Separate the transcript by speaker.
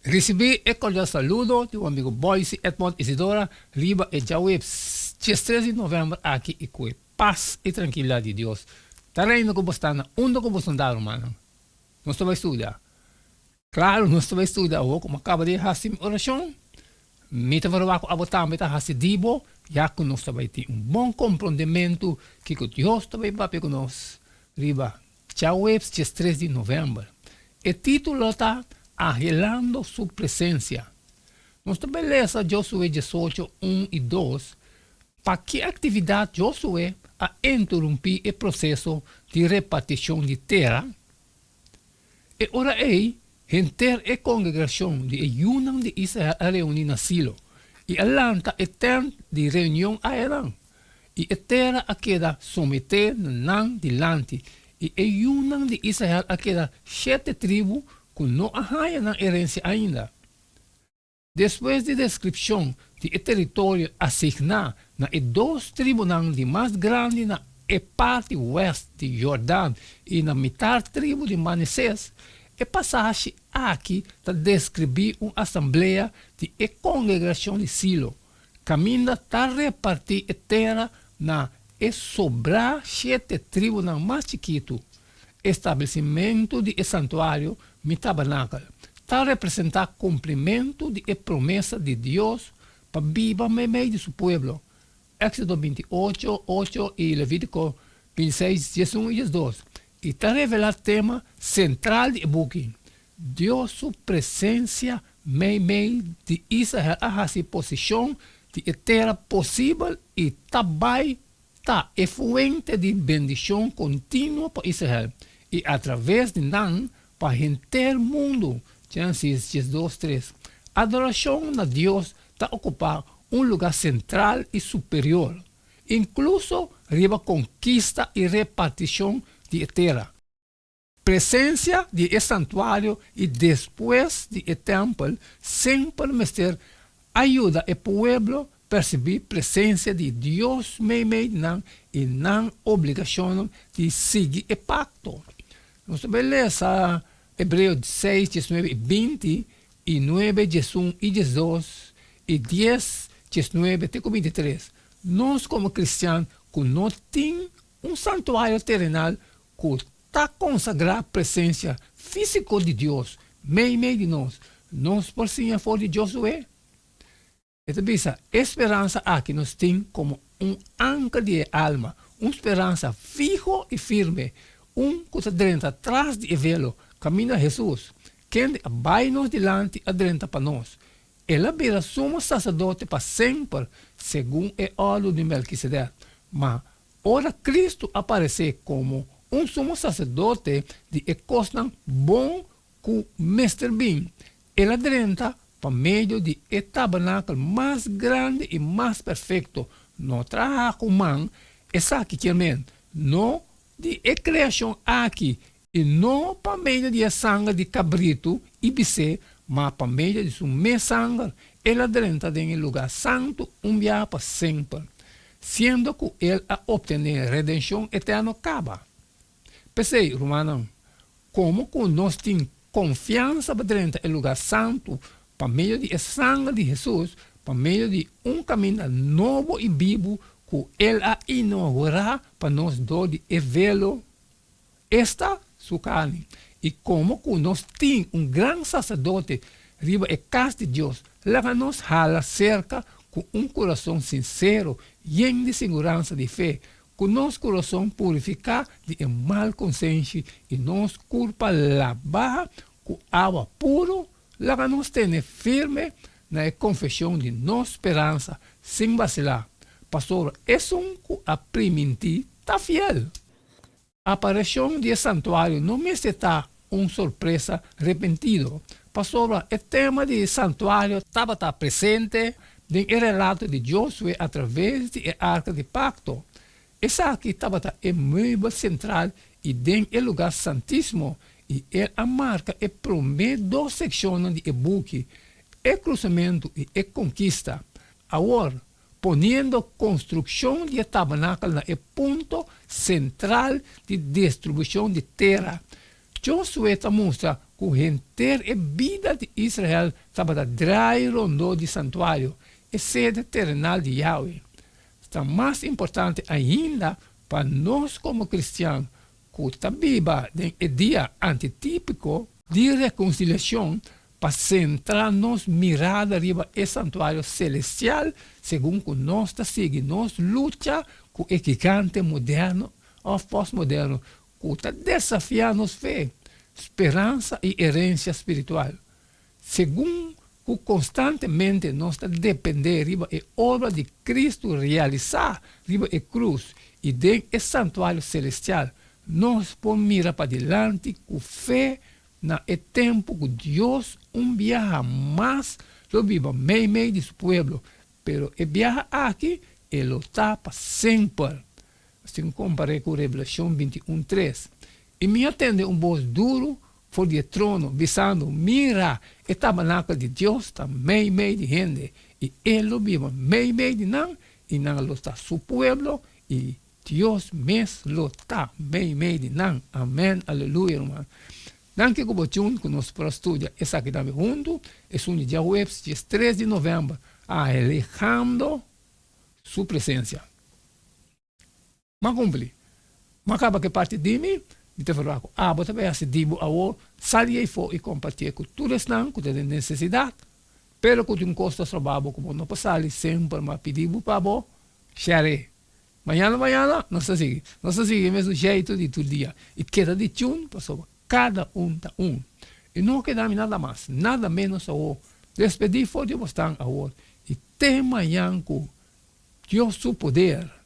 Speaker 1: Risibí e kordial saludo di bo amigo Boyce Edmond Isidora riba e djaweps 13 di novèmber aki i ku e pas i trankilidat di Dios ta reina ku bo sta na unda ku bo ta rumannan. Nos ta bai studia. Klaro nos ta bai studia awor ku mi a kaba di hasi mi orashon. Mi ta verwagt ku abo tambe ta hasi di bo, ya ku nos ta bai tin un bon komprondementu kiko Dios ta bai papia ku nos riba djaweps 13 di novèmber. E título ta Anhelando Su Presensia. Nos ta bai lesa Josué 18, 1 i 2. Pa ki aktividat Josué a interumpí e proseso di repartishon di tera? E ora ei, henter e kongregashon di e yunan di Israel a reuní na Silo i a lanta e tènt di reunion ayanan. I e tera a keda someté na nan dilanti, i e yunan di Israel a keda shete tribu ku no a haña nan herensia ainda. Despues di deskripshon di e teritorio asigná na e dos tribunan di mas grandi na e parti wèst di Jordan i na mitar tribu di Maneses, e pasashi aki ta deskribí un asamblea di e kongregashon di Silo, kaminda ta repartí e tera na e sobrá shete tribunan mas chikitu. Establesimentu di e santuario, mi tabernakel, ta representá kumplimentu di e promesa di Dios pa biba meimei di su pueblo, Éksodo 28, 8 i Levítiko 26, 11 i 12, i ta revelá tema sentral di e buki, Dios su presensia meimei di Israel a hasi posishon di e tera posibel i ta bai ta e fuente di bendishon kontinuo pa Israel i atraves di nan pa henter mundu, Génesis 12, 3. Adorashon na Dios ta okupá un lugá sentral i superior, inkluso riba konkista i repartishon di e tera. Presensia di e santuario i despues di e tèmpel semper mester a yuda e pueblo persibí presensia di Dios meimei di nan i nan obligashonnan di sigui e pakto. Nos ta bai lesa Hebreo 6, 19 i 20 i 9, 11 i 12 i 10, 19 te ku 23. Nos komo kristian ku no tin un santuario terenal ku ta konsagrá presensia físiko di Dios meimei di nos, nos por siña for di Josué. E ta bisa, E speransa aki nos tin komo un anker di e alma, un speransa fiho i firme, un ku ta drenta tras di e velo, kaminda Hesus, kende a bai nos dilanti, a drenta pa nos. El a bira sumo saserdote pa semper, segun e òrdu di Melkisedek. Ma Ora Kristu a paresé komo un sumo saserdote di e kosnan bon ku mester bin, el a drenta pa medio di e tabernakel mas grandi i mas perfekto, no trahá ku man, esaki kier men, no di e kreashon aki, i no pa medio di e sanger di kabritu i bisé, ma pa medio di su mes sanger, el a drenta den e lugá santu un biaha pa semper, siendo ku el a optené redenshon eterno kaba. P'esei, rumannan, komo ku nos tin konfiansa pa drenta e lugá santu pa medio di e sanger di Hesus, pa medio di un kaminda nobo i bibu ku el a inougurá pa nos dor di e velo, Esta su karni. I komo ku nos tin un gran saserdote riba e kas di Dios, laga nos hala serka ku un kurason sinsero, yen di siguransa di fe, ku nos kurason purifiká di e mal konsenshi i nos kurpa labá ku awa puru, laga nos tene firme na e konfeshon di nos speransa sin basilá, pasobra esun ku a primintí ta fiel. Apareshon di e santuario no mester ta un sorpresa repentido, pasobra e tema di e santuario tabata presente den e relato di Josué atraves di e Arka di Pakto. Esaki tabata e meubel sentral i den e lugá Santísimo, i el a marka e promé dos sekshonnan di e buki, e krusamentu i e konkista. Awor, poniendo konstrukshon di e tabernakel na e punto sentral di distribushon di tera. Josué ta mustra ku henter e bida di Israel tabata drai rondó di santuario, e sede terenal di Yahweh. Ta mas importante ainda pa nos komo kristian ku ta biba den e dia antitípiko di rekonsiliashon pa sentra nos mirada riba e santuario selestial segun ku nos ta sigui nos lucha ku e gigante moderno òf postmoderno ku ta desafiá nos fe, speransa i herensia spiritual. Segun ku konstantemente nos ta dependé riba e obra di Kristu realisá riba e krus i den e santuario selestial, nos por mira padilanti ku fe na e tempu ku Dios un biaha mas lo biba meimei di su pueblo, pero e biaha aki e lo ta pa semper. Asina kompar'é ku Revelashon 21, tres. I mi a tende un bos duru for di e trono, bisando, Mira, e tabernakel di Dios ta meimei di hende, i E lo biba meimei di nan, i nan lo ta Su pueblo, i Dios mes lo ta meimei di nan. Amen, aleluya, ruman. Danki ku bo tune ku nos por a studia esaki tambe huntu, esun di djahuebs, 13 di novèmber, alehando Su presensia. M'a kumpli. M'a kaba ku e parti di mi, mi ta verwagt ku abo ta bai hasi di bo awor, sali eifó i kompartié ku tur esnan ku ta den nesesidat, pero ku tin kos ta stroba bo ku bo no por sali semper m'a pidi bo pa bo share. Mañana mañana nos ta sigui. Nos ta sigui e mesun jeitu di tur dia i keda di tune pasobra kada un ta un. I no keda mi nada mas, nada ménos awor. Despedí for di bosnan awor i te mañan ku Dios su poder.